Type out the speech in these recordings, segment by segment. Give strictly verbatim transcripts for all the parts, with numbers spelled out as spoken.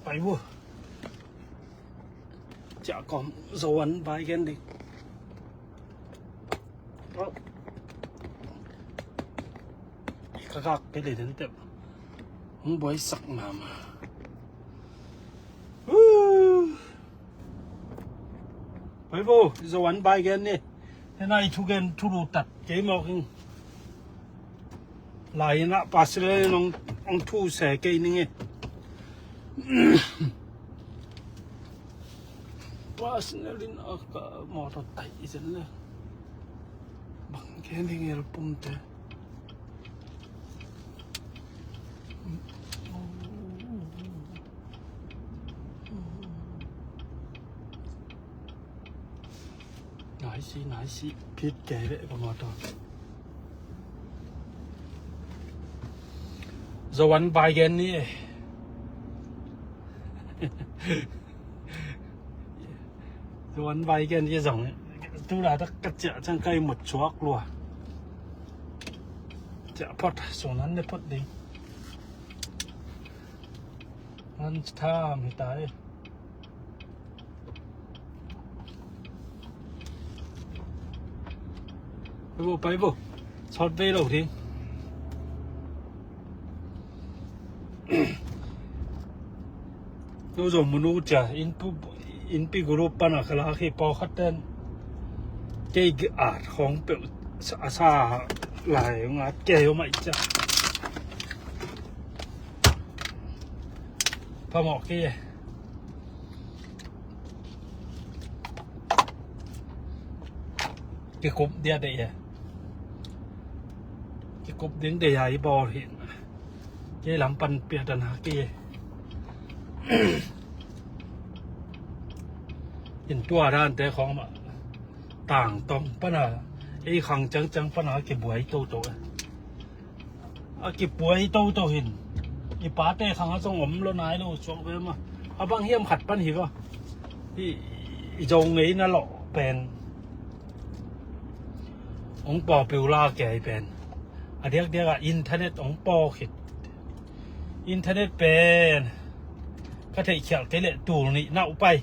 Ai bu. Ciah kawm zo an vai gen ding. Ka gak pe le den tep. Hong buai sak mama. Pai bo, zo an vai gen ni. Hena i thu gen thu lu tat kei mawk ing. Lai ina pasal nong ong thu se kei ning e. Pasal in a ka motor tai i zen le. Bang ke ning el pum te. Nice, nice. Phit kei ve ka motor. Zo an vai gen ni e. Zo an vai gen ni zong. Tu la tak ka ciah ciang kai mut chuak lua. Ciah phot, sun an ne phot ding. An tham hi ta e. Pai bo, pai bo. Sawt vei lo ding. No zong munu cia, in pu, in pi guru pana kala khi pawkhat ten. Kei at khong peuh a sa lai ngat kei mai cia. Phamawh kei e. Kikup dia deih e. Kikup ding deih a i bawl hi. Kei lam pan piatana kei e. In tua dante khong mah tangtong pana ei khang ciangciang pana kibuai toto e. A kipuai toto hin. I pate khang a zong om lo nai lo suak ve ma. A bang hiam khat pan hi va. I, i zo ngei na lo pen. Ong popular kei pen. A diakdiak a internet ong pawk khit. Internet pen. Ka theih khial kei le tul nih na upai.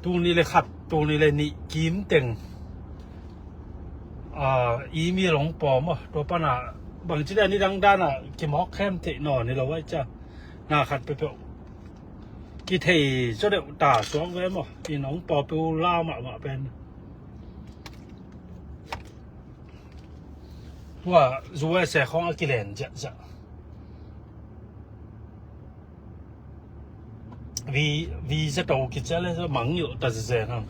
Tul nih le khat, tul nih le nih kim teng. Ah, email ong pawm a, tua pana bangci dan i dang dana kimawk khem theih nawn hi lo ai cia. Na khat peuhpeuh kithei zaw deuh ta suak ve maw. In ong pawpiu la mahmah pen. Tua U S A khawng a kilen ziahziah. Vi, vi za to kicia le mangngilh ta zen hang.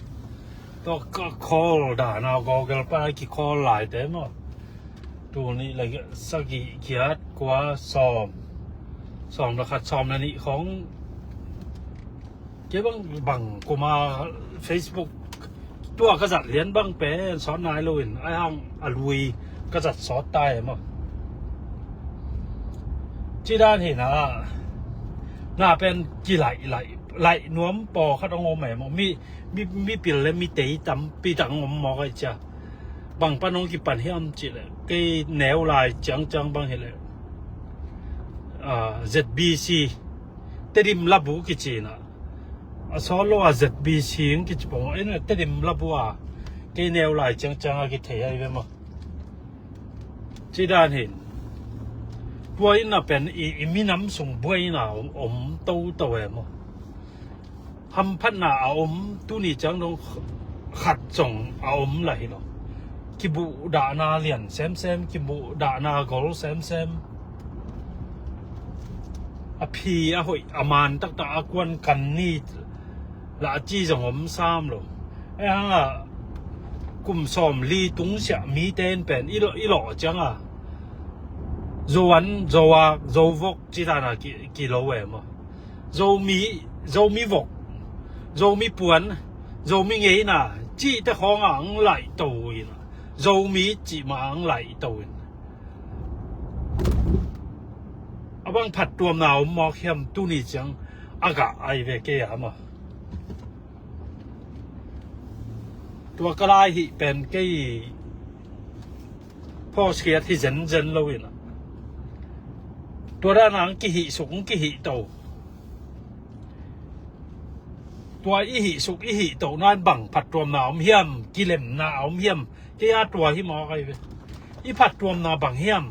Tua ka call dana Google pa ki call laite maw. Tul nih le sagih giat kua sawm. Sawm le khat sawm le nih khong. Kei bang, bang kuma Facebook tua ka zat lian bang pen sawt nai lo in ai hang a lui ka zat sawt tai maw. Ci dan hi na, na pen kilaih laih, laih nuam pawkhat ong om e maw. Mi, mi, mi pil le mi tei tampi tak ong om mawk ai cia. Bang pan ong kipan hiam cih le kei neu lai ciangciang bang hi le, ah, Z B C Tedim Labu kici na. A sawt lo a Z B C ing kici pong. Ei na Tedim Labu a kei neu lai ciangciang a kithei ai ve maw. Ci dan hin. Tua in na pen i, i minam sung buai na om, om toto e maw. Hamphatna a om tuni ciang dong khat zong a om lah hi lo. Kibuhdahna lian semsem, kibuhdahna gol semsem. A phi a hoih a man taktak a kuan kan ni lah a ci zong om sam lo. Ei hang a kum sawm li tung siah mi ten pen i lawh, i lawh ciang a. Zo an, zo ak, zo vok ci dan a ki, ki lo e maw. Zomi, Zomi vok, Zomi puan, Zomi ngeina cihte khawng a ang laih to in, Zomi cih mah ang laih to in. A bang phattuamna om mawk hiam tuni ciang a gah ai ve kei a maw. Tua ka lai hih pen kei phawskhiat hi zenzen lo in. Tua dan ang kihih suk, ang kihih to. Tua i hih suk i hih toh nan bang phattuamna om hiam, kilemna om hiam? Kei a tua hi mawk ahi ve. I phattuamna bang hiam?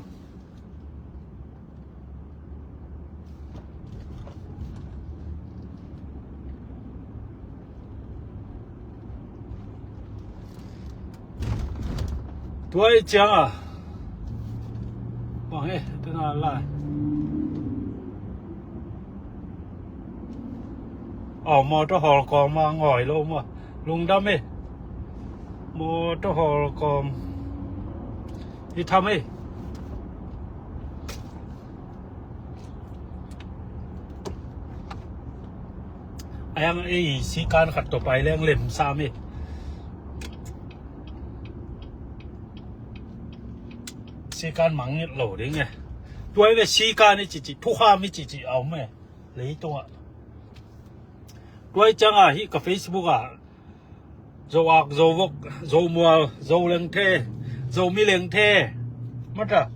Tua i ciang a bang e, tena lai. Aw, motor hawl kawm a ngawi lo maw? Lungdam e. Motor hawl kawm. I tham e. A yang ei sikan khat tawh pai leng lem sam e. Sikan mangngilh lo ding e. Tua i ve sikan i cici, thukham i cici a om e. Leitungah. Tua i ciangah hih ka Facebook ah Zo ak, Zo vok, Zo mual, Zo lengthe, Zo mi lengthe. Mata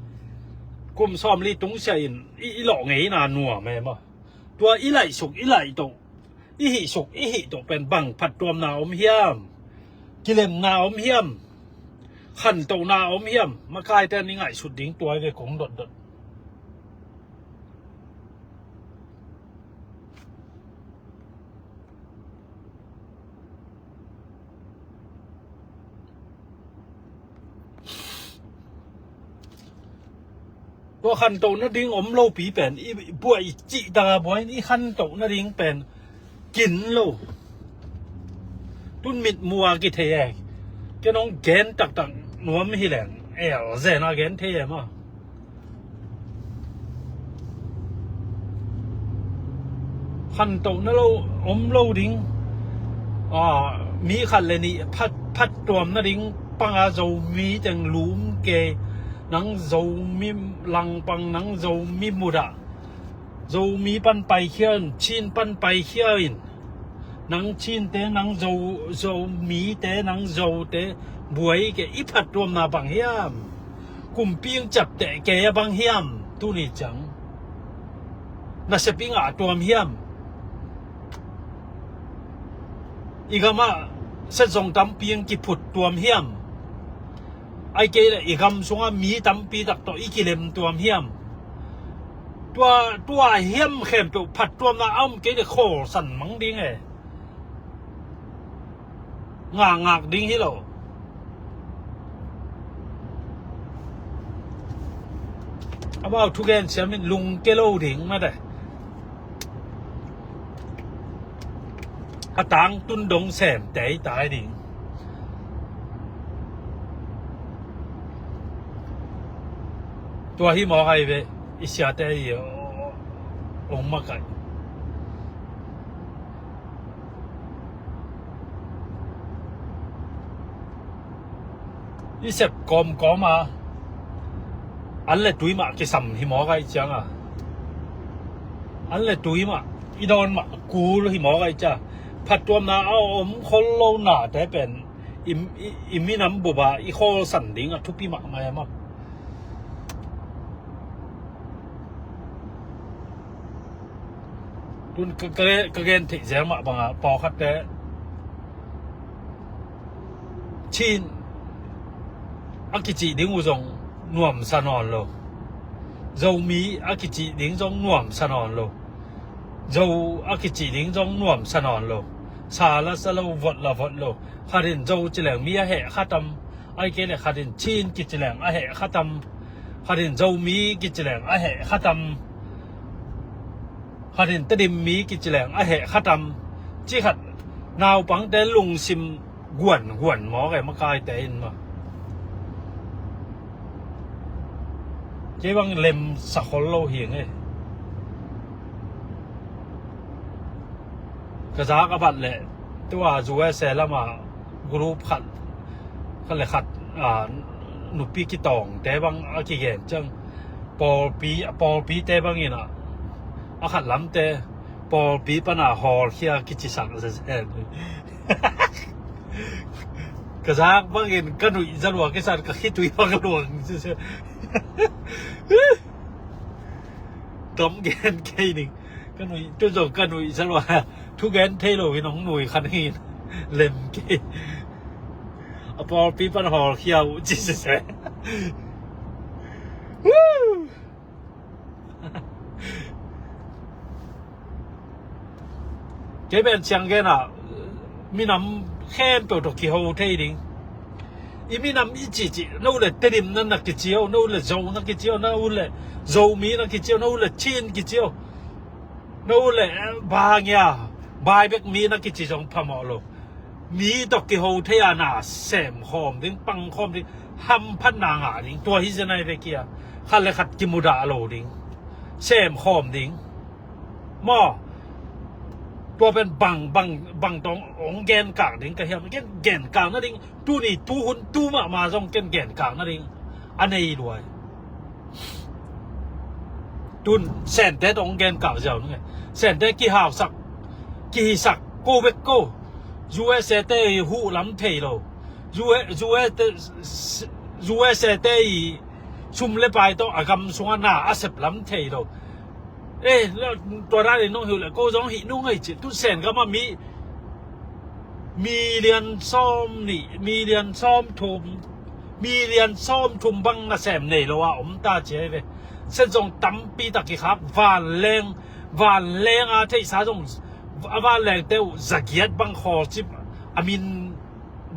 kum sawmli tungsia in i, i lawh ngeina nuam e maw? Tua i laihsuk i laihtoh, i hihsuk i hihtoh pen bang phattuamna om hiam? Kilemna om hiam? Khantohna om hiam? Makaite an i ngaihsut ding tua i ve kong dotdot. Tua khantoh nading om lopi pen i buai cihtak a buai in i khantoh nading pen kin lo. Tun mit mua kithei e. Ken hong gen taktak nuam hi leng el zen a gen thei e maw? Khantohna lo om lo ding. A, mi khat le nih phat, phattuam nading panga Zomi teng lum ke, nang Zomi langpang, nang Zomi mudah. Zomi pan paikhia in, Chin pan paikhia in. Nang Chinte, nang Zo, Zomite, nang Zote buai ke, i phattuamna bang hiam? Kumpi in ciapteh ke a bang hiam? Tuni ciang nasep i ngah tuam hiam? I gamah setzong tampi in kiphut tuam hiam? Ai kei le i gam sungah mi tampi tak tawh i kilem tuam hiam? Tua, tua hiam khempeuh phattuamna a om kei le khawlsan mang ding e. Ngakngak ding hi lo. Amau thugen siam in lungke lo ding mate. A tang tun dong sem tei tai ding. Tua hi mawk ahi ve, i siate i ong makaih. I sep kawmkawm a, an le tui mah kisam hi mawk ahi ciang a, an le tui mah i dawn mah kul hi mawk ahi ciang. Phattuamna a om khol lo nate pen i, i, i minam bup a i khawlsan ding a thupi mahmah e maw? Tun ka, ka, ka gen theih zel mah bangah pawlkhatte Chin a kicih ding uh zong nuamsa nawn lo. Zomi a kicih ding zong nuamsa nawn lo. Zo a kicih ding zong nuamsa nawn lo. Sa la sa lo, vot la vot lo. Khat in Zo ci leng mi a heh kha tam. Ai kei le khat in Chin kici leng a heh kha tam. Khat in Zomi kici leng a heh kha tam. Khat in Tedim mi kici leng a heh kha tam. Ci khat naupangte lungsim guan guan mawk e, makaite in maw? Kei bang lemsa khol lo hi ing e. Ka zak a bat leh tua U S A lamah group khat, khat le khat, a, nupi kitawngte bang a kigen ciang pawlpi, pawlpite bangin a, a khat lamte pawlpi pana hawlkhia kicisak zezen. Ka zak bangin ka nuih zalua kisan ka khitui bang luang zezen. Kam gen kei ning. Ka nuih, tu zong ka nuih zalua. Thugen thei lo in hong nui khan hi. Lem kei. A pawlpi pan hawlkhia uh ci sese. Woo! Kei pen ciang gen ah minam khempeuh tawh kiho thei ding. I minam i cihcih, no le Tedim na na kici uh, no le Zo na kici uh, no le Zomi na kici uh, no le Chin kici uh, no le, eh, bangia, Baibek mi na kici zong phamawh lo. Mi tawh kiho thei a na sem khawm ding, pang khawm ding, hamphatna ngah ding. Tua hi zen ai ve kia. Khat le khat kimudah lo ding. Sem khawm ding. Maw. Tua pen bang, bang, bang tawh hong gen kak ding ka hiam. Gen, gen kak nading. Tuni, tuhun, tu mahmah zong ken gen kak nading. A nei luai. Tun, Sente tawh hong gen kak ziau nung e. Sente kihausak, kihisak, ko bek ko. U S A te i huh lam thei lo. U S A te, U S A te i sum le pai tawh a gam sungah na a sep lam thei lo. Eh, tua dan in nong hi uh leh ko zong hih nung ei ci. Tun Sen gam ah mi million sawm nih, million sawm thum, million sawm thum bang nasem nei lo a om ta ci ai ve. Sen zong tampi tak kikhak, vanleng, vanleng a theihsa zong, a vanlengte uh zagiat bang khawlcip a min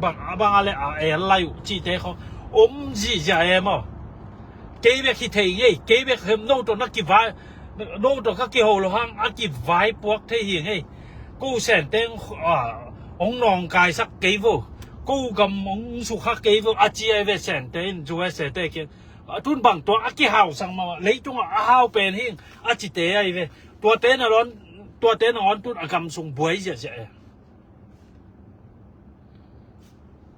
bang, a bang a le a el lai uh cihte khawng om zihziah e maw. Kei bek hi thei ngei, kei bek hem, no tawh na kivai, no tawh ka kiho lo hang a kivaipuak thei hi ngei. Ko Senteng, ah, hong nawngkaisak kei vo. Ko gam hong sukha kei vo a ci ai ve Sente in, U S A te kiang. A tun bang tua a kihausak mah, leitungah a hau pen hing a cite ai ve. Tuate nangawn, tuate nangawn tun a gam sung buai ziahziah e.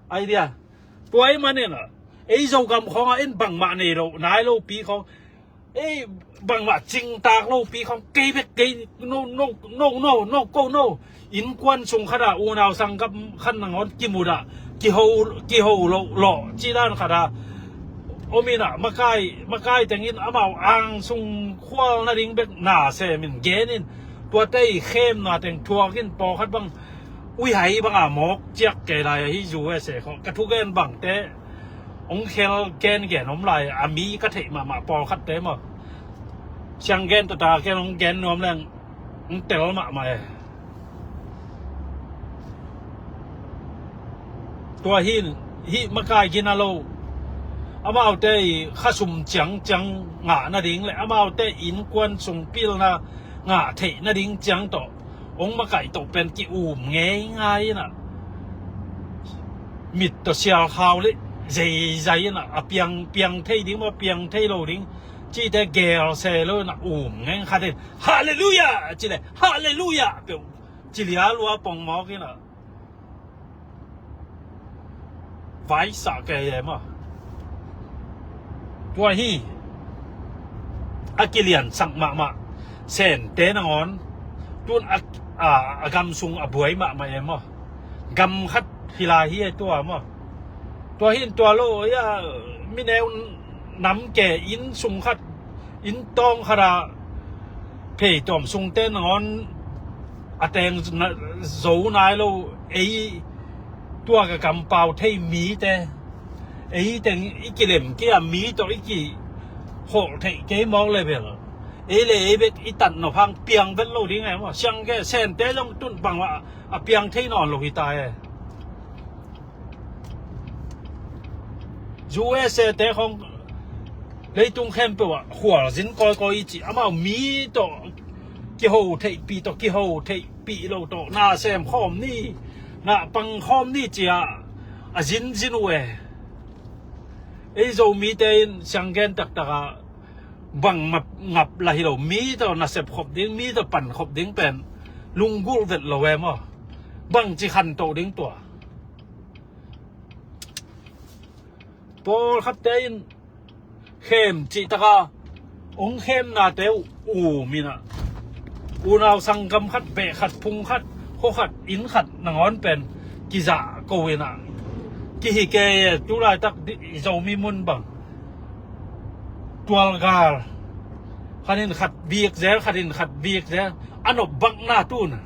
Ai dia. Tua ahih manin ah, ei Zogam khawngah in bangmah nei lo, nai lopi khawng, ei bangmah cingtak lopi khawng, kei bek kei, no, no, no, no, no, ko no. Innkuan sung khat ah unau sanggam khat nangawn kimudah, kiho, kiho lo, lo, cih dan khat ah om in ah, makai, makai teng in amau angsung khual nading bek na sem in gen in, tuate i khemna teng thuak in, pawlkhat bang uihai bang a mawk ciak kei lai ahi U S A khawng. Ka thugen bangte hong khel gengen om lai, a mi ka theih mahmah pawlkhatte maw. Siang gen tata ken hong gen nuam leng hong tel mahmah e. Tua hin, hih makai gina lo, amaute i khasum ciangciang ngah nading le amaute innkuan sung pilna ngah theih nading ciang tawh hong makaih toh pen ki-um ngeingai in ah, mit tawh sialkhau le zeizai in ah, a piang, piang thei ding maw, piang thei lo ding cihte gelse lo in ah um ngeng khat in, Halleluiah! Ci le, Halleluiah! Peuh ci lia lua pongmawk in ah vaisah kei e maw. Tua hi a kiliansak mahmah Sente nangawn tun a, a, a gam sung a buai mahmah e maw. Gam khat hi lai hi e tua maw. Tua hin tua lo ia, mineu nam ke inn sung khat, inn tawng khat ah phei tuam sungte nangawn a teng na, zo nai lo, ei tua ka kampau thei mite, ei teng i kilem kei a, mi tawh i kiholh theih kei mawk le bel, ei le ei bek i tat nop hang piang vet lo ding e maw. Siang ke Sente zong tun bangmah a piang thei nawn lo hi ta e. U S A te khawng leitung khempeuh ah khualzin kawikawi i cih, amau mi tawh kiho theihpih tawh kiho theihpih lo tawh na sem khawm ni, na pang khawm ni ci-a a zinzin uh e. Ei Zomite in sianggen taktak ah bang map ngap lah hi lo, mi tawh nasep khop ding, mi tawh pan khop ding pen lunggulh vet lo e maw. Bangci khantoh ding tua. Pawlkhatte in khem cihtaka hong khemnate uh um in ah, unau sanggam khat, beh khat, phung khat, khua khat, inn khat nangawn pen kizah ko in ah, kihi kei e. Tulaitak di, Zomi mun bang tualgal, khat in khat vik zel, khat in khat vik zel, a nopbakna tun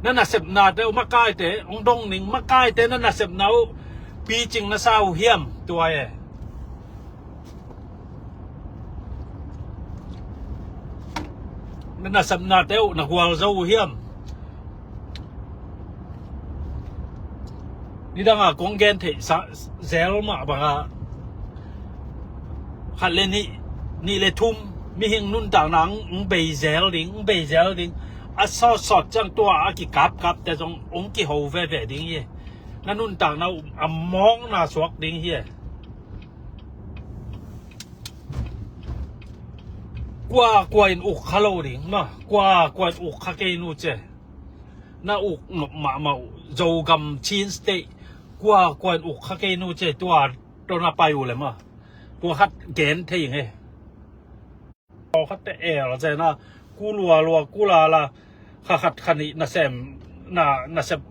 Na nasepnate uh makaite hong dong ning, makaite na nasepna uh picing na sa uh hiam? Tua e. Na nasepnate uh na gualzo uh hiam? Nidanga kong gen theih sa zel mah banga khat le nih, nih le thum, mihing nuntakna ng bei zel ding, ng bei zel ding. A sawtsawt ciang tua a kikapkapte zong hong kiho veve ding hi. Na nuntakna uh a mawkna suak ding hi. Kua kua in uk kha lo ding maw, kua kua in uk kha kei nu ce. Na uk nop mahmah uh, Zogam, Chin State, kua kua in uk kha kei nu ce. Tua tawh na pai uh le maw, tua khat gen thei ing e. Pawlkhatte el cena, ku lualua ku lala, kha khat kha nih nasem, na nasep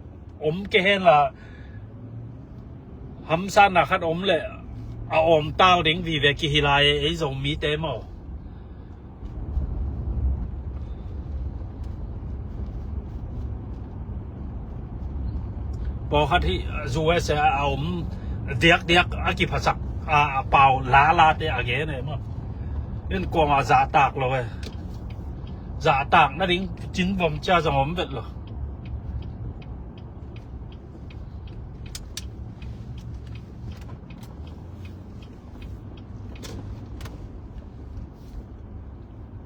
om kei hen la, hamsatna khat om leh a awmtal ding vive kihi lai e, ei Zomite maw. Pawlkhat hi U S A a om diakdiak a kiphasak a, a pau lalate a gen e maw. In kuamah zahtak lo e. Zahtak nading cinvom cia zong om vet lo.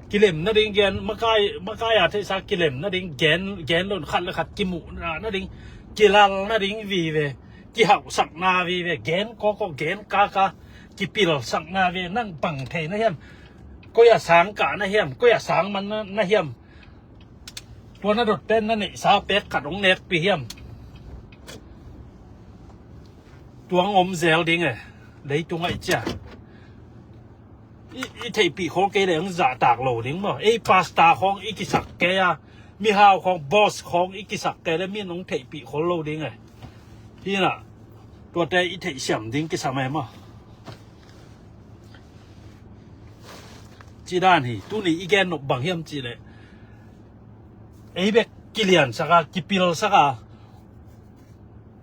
Kilem nading gen, makai, makai a theihsa kilem nading gen, gen lon khat le khat kimuh na, nading, kilal nading vive, kihauhsakna vive, gen kawkaw, gen kaka, kipilsakna vive, nang bang thei na hiam? Koi a sang kah na hiam? Koi a sang man na, na hiam? Tua na dot pen na neihsa pek khat hong nekpi hiam? Tuang om zel ding e, leitung ah i cia. I, i theihpih khol kei le hong zahtak lo ding maw. Ei pasta khawng i kisak kei a, mihau khawng, boss khawng i kisak kei le min hong theihpih khol lo ding e. Hi na, tuate i theihsiam ding kisam e maw. Ci dan hi, tuni i gen nop bang hiam ci le, ei bek kiliansak a, kipilsak a,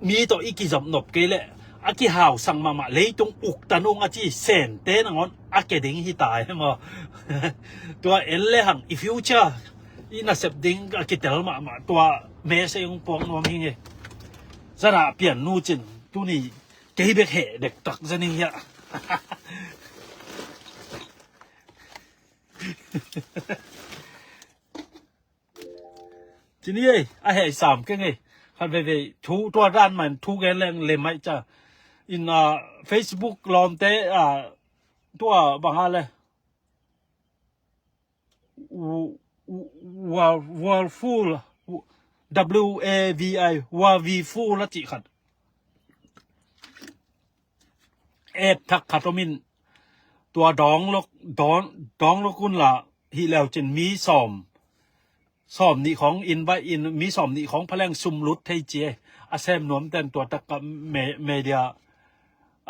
mi tawh i kizop nop kei leh a kihausak mahmah leitung uktan ung a ci sente nangawn a ke ding hi ta e maw. Tua en le hang i future i nasep ding a kitel mahmah, tua message hong puak nuam hi ing e. Zana pian nu cin tuni kei bek heh dektak zaning hiah. Cini ei, a heh sam keng ei. Khat veivei thu, tua dan man thu gen leng lem mai ca. In, ah, Facebook lawmte, ah, tua bang a le. W-, w-, wa-, World Full, W A V I, Wa Vi Full a cih khat. App thak khat om in, tua download, down-, download un la, hi leu cin mi sawm, sawm nih khawng invite in, mi sawm nih khawng phaleng sum lut thei ci e. A sem nuam ten tua tak ka me-, media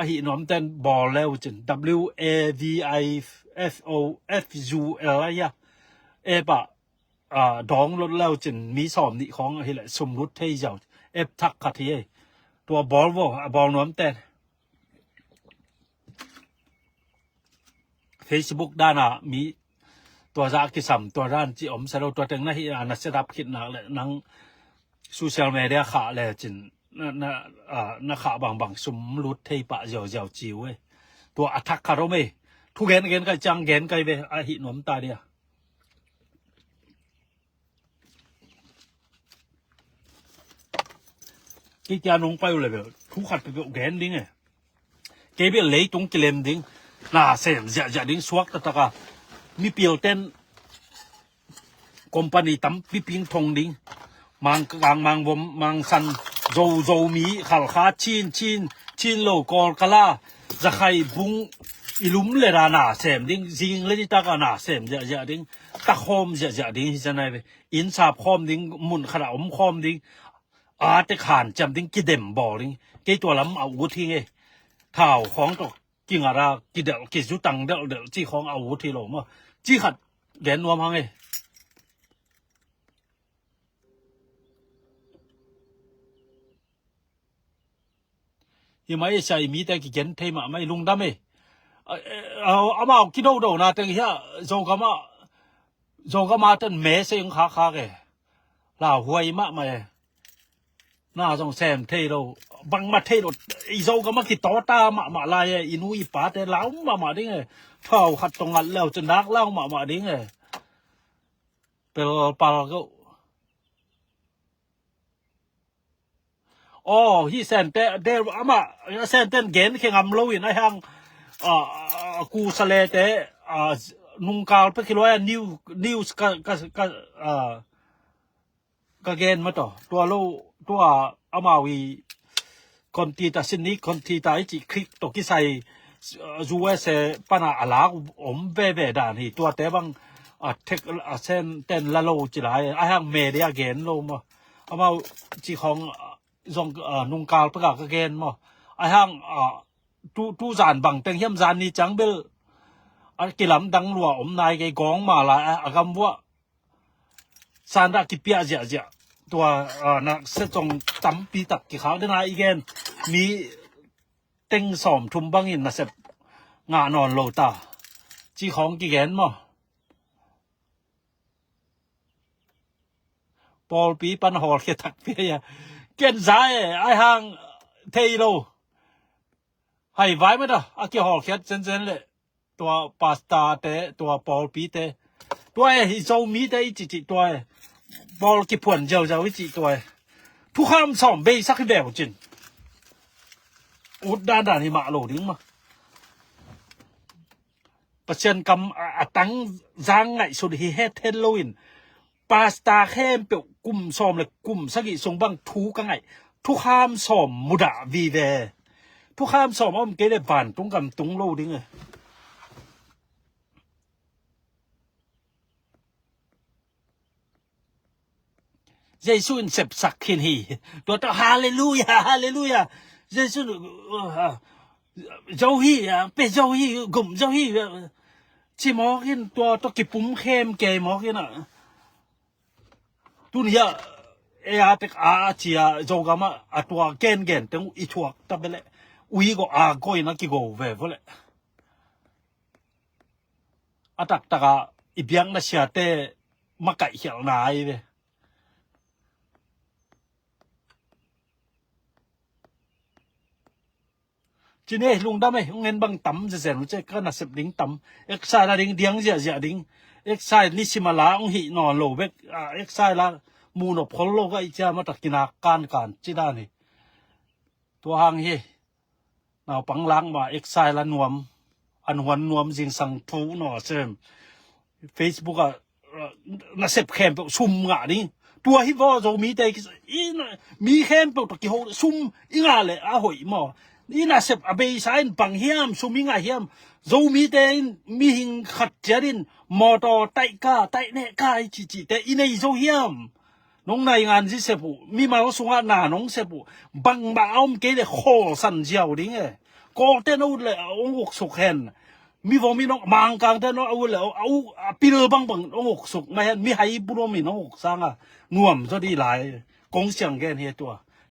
a hih nuam ten bawl leu cin, W A V I F O F U L a hia. App ah, ah, download leu cin mi sawm nih khawng a hi leh sum lut thei ziau. App thak khat hi e. Tua bawl vo, a bawl nuam ten. Facebook dana mi tua zah kisam, tua dan ci om sa lo, tua teng na hih a na set up khit nak le nang social media khah le cin na, na, ah, na khah bangbang sum lut thei pah ziauziau ci uh e. Tua a thak khat om e. Thu gen gen kai ciang gen kai ve, a hih nuam ta dia. Kei tia nong pai uh le bel thu khat peuhpeuh gen ding e. Kei bel leitung kilem ding, na sem ziahziah ding suak taktak a. Mipil ten company tampi ping thong ding. Mangkang, Mangvom, Mangsan, Zo, Zomi, Khalkha, Chin, Chin, Chin lo, Kawlkala, Zakhai, Bung, i lum le da na sem ding, zing le nitak a na sem ziahziah ding, takhawm ziahziah ding hi zanai ve. Inn sap khawm ding, mun khat a om khawm ding, a tek han ciam ding, kidem bawl ding. Kei tua lam a ut hi nge. Thau khawng tawh kingat a kidelh, kizutang delhdelh ci khawng a ut hi lo maw. Ci khat gen nuam hang e. Hi mah ei, sia, i mite kigen thei mahmah ei, lungdam ei. A, a, amau kidodona teng hi a, Zogam ah, Zogam ah ten me sei ung khakkhak e. Lauhuai mahmah e. Na zong sem thei lo. Bangmah thei lo. I Zogam ah kitawta mahmah lai e. I nu i pate lau mahmah ding e. Thau khat tawh ngat leu cin nak lau mahmah ding e. Pelpal ko. Aw, hi Sente, de, amah, Senten gen khe ngam lo in, a hang, a, a, kusalete, a, nungkal pek hi lo a, new, news ka, ka, ka, a, ka gen mah tawh. Tua lo, tua amau i, Kontita, Sydney Kontita i cih Krik tawh kisai, a, U S A pana a lak om veve dan hi. Tuate bang, a, tek, a, Senten la lo ci lai. A hang media gen lo maw. Amau cih khawng, a, zong, a, nungkal pek a ka gen maw. A hang, a, tu, tu zan bang teng hiam, zan ni ciang bel a kilamdang lua om nai kei, gawng ma lai a, a gam vuah. Sandra kipiah ziahziah. Tua, a, na se zong tampi tak kikhak den a i gen. Mi teng sawm thum bangin nasep ngah nawn lo ta. Cih khawng kigen maw. Pawlpi pan hawlkhia takpi a. Ken za e, a hang thei lo. Hai vai mah ta, a kihawlkhiat zenzen leh. Tua pastor te, tua pawlpite. Tua e, hi Zomite i cihcih tua e. Pawl kiphuan ziauziau i cih tua e. Thukham sawm beisak hi beu cin. Ut dandan hi mah lo ding mah. Pasian kam a, a tang zang ngaihsut hi het het lo in. Pastor khempeuh kum sawm le kum sagih sung bang thu ka ngaih. Thukham sawm mudah vive. Thukham sawm a om kei le vantung gam tung lo ding e. Jesu in sepsak khin hi. Tua tawh halleluia, halleluia. Jesu, uh, zo hi, uh, pe zo hi, gum zo hi, uh, ci mawk in, tua tawh kipum khem kei mawk in, uh. Tun hi a, e a tek a, a ci a, Zogam a, a tua gen gen teng i thuak ta bele. Ui go a go in a kigo ve vole. A taktak a i biakna siate makaih khialhna ahi ve. Cine lungdam e, hong en bang tam zezen uh ce, ka nasep ding tam. Exile a ding diang ziahziah ding. Exile nisim a la hong hih nawn lo bek, a, exile a muhnop khol lo ka i cia mata kinak kankan ci dan hi. Tua hang hi. Naupang lak ma exile a nuam, an huan nuam zingsang thu naw sem. Facebook a, uh, nasep khempeuh sum ngah ding. Tua hi vaw Zomite i, mi khempeuh tawh kiho sum i ngah le a hoih maw. I nasep a beisa in bang hiam, sum i ngah hiam. Zomite in mihing khat ciat in mawtaw taih ka, taih neh ka i cihcihte i nei zo hiam. Nong naingan zi sep uh, mimal sungah na nong sep uh, bangmah a om kei le khawlsan ziau ding e. Kawlten a ut le a hong uksuk hen. Mi vom in hong, Mangkangten a ut le a, a, a pil bangbang hong uksuk mah hen, mihai burom in hong uk sanga nuam zaw dih lai. Kong siang gen hi tua.